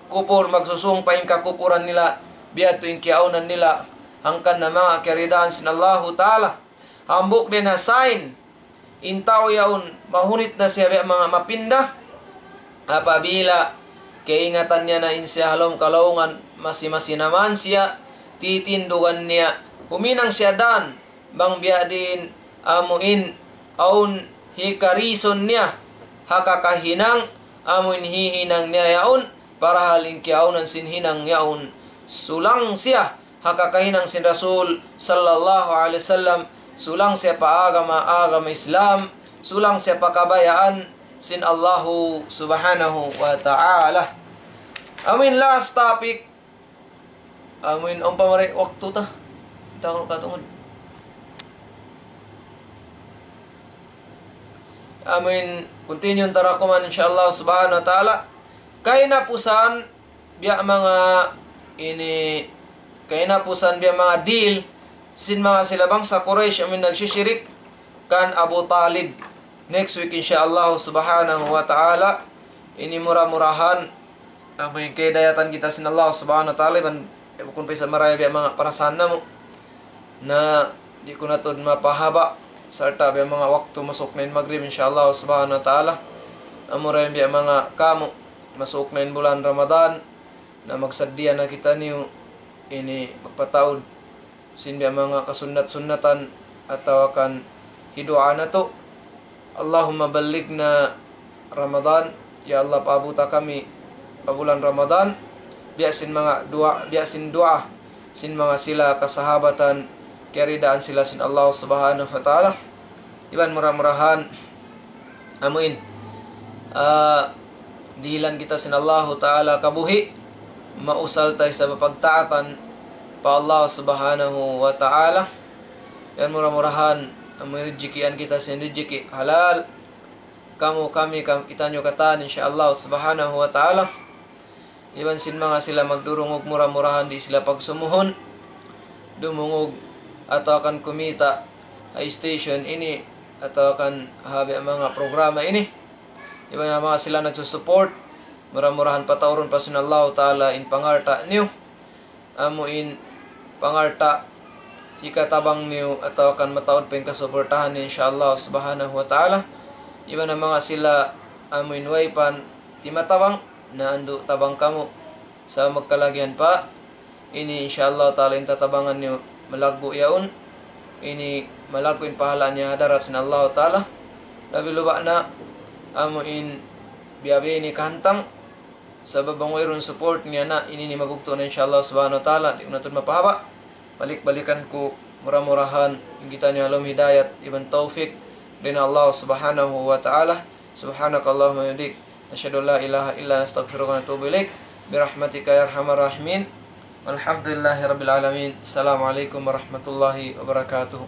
kupul magsusūng pa in kakupuran nila, biya' yadtu in kiyaawnan nila, hangkan na manga kiyaridaan sin Allahu Ta'ala. Hambuuk dayn ha sign, in tau yaun, mahunit na siya biya' manga mapinda, apabila kaingatan niya na in siya ha lawm kalaungan, masi-masi na man siya, titindugan niya, huminang siya dan, bang biya' diin amuin awn hikarison niya ha kakahinang amuin hihinang niya yaun, parahal in kiyaawnan sin hinang yaun sulang siya ha kakahinang sin Rasul sallallahu alayhi wasallam, sulang siya pa agama, agama Islam, sulang siya pa kabayaan sin Allahu subhanahu wa ta'ala. Amuin last topic, amuin umpama ri waktu ta. Kita ko katungud. Amuin continue ta ra kuman, insya Allah subhanahu wa ta'ala. Kahinapusan biya' manga ini, kahinapusan biya' manga deal sin manga sila bangsa Quraysh amuin nagsishirik kan Abu Talib. Next week, insya Allah subhanahu wa ta'ala, ini mura-murahan, amuin kahidayatan kita sin Allah subhanahu wa ta'ala, iban, eh, bukun pa isab maraya biya' manga parasahan namu'. Na, di' ku na tuud mapahaba', sarta' biya' manga waktu masuk na in Maghrib, insya Allah subhanahu wa ta'ala. Amura in biya' manga kamu, masuk na in bulan Ramadan, na magsaddiya na kitaniyu ini magpataud sin biya' manga kasunnat-sunnatan atawa kan hiduwaa natu'. اللهم بلغنا رمضان, ya Allah, paabuta kami pa bulan Ramadan, biya' sin manga duwaa, biya' sin duwaa sin manga sila kasahabatan, kiyaridaan sila sin Allah subhanahu wa ta'ala. Iban mura-murahan, amuin, ah, dihilan kita sin Allahu ta'ala kabuhi', mausal ta isab ha pagtaatan pa Allah subhanahu wa ta'ala. Iban mura-murahan, amuin rijikian kita sin rijiki halal, kamu, kami, kam-, kitaniyu katan, insya Allah subhanahu wa ta'ala. Iban sin manga sila magdurungug, mura-murahan di' sila pagsumuhun dumungug atawa kan kumita' ha station ini atawa kan ha biya' manga programa ini. Iban manga sila nagsusupport, mura-murahan pataurun pa sin Allahu ta'ala in pangalta' niyu, amuin pangalta' hikatabang niyu atawa kan mataud pa in kasuportahan niyu, insya Allah subhanahu wa ta'ala. Iban manga sila amuin way pa timatabang, na andu' tabang kamu sa' magkalagihan pa. Ini, insya Allah ta'ala, in tatabangan niyu malaggu' yaun. Ini malaggu' in pahala' niya ha hadarat sin Allah ta'ala. Labi luba' na amuin biya'-biya' ini kahantang. Sabab bang wayruun support niya na, ini ini mabugtu' na, insya Allah subhanahu wa ta'ala. Di' ku na tuud mapahaba'. Balik-balikan ku, mura-murahan in kitaniyu ha lawm hidayat iban tawfik dayn ha Allah subhanahu wa ta'ala. سبحانك اللهم وبحمدك، نشهد أن لا إله إلا أنت، نستغفرك ونتوب إليك، برحمتك يا أرحم الراحمين. والحمد لله رب العالمين. السلام عليكم ورحمة الله وبركاته.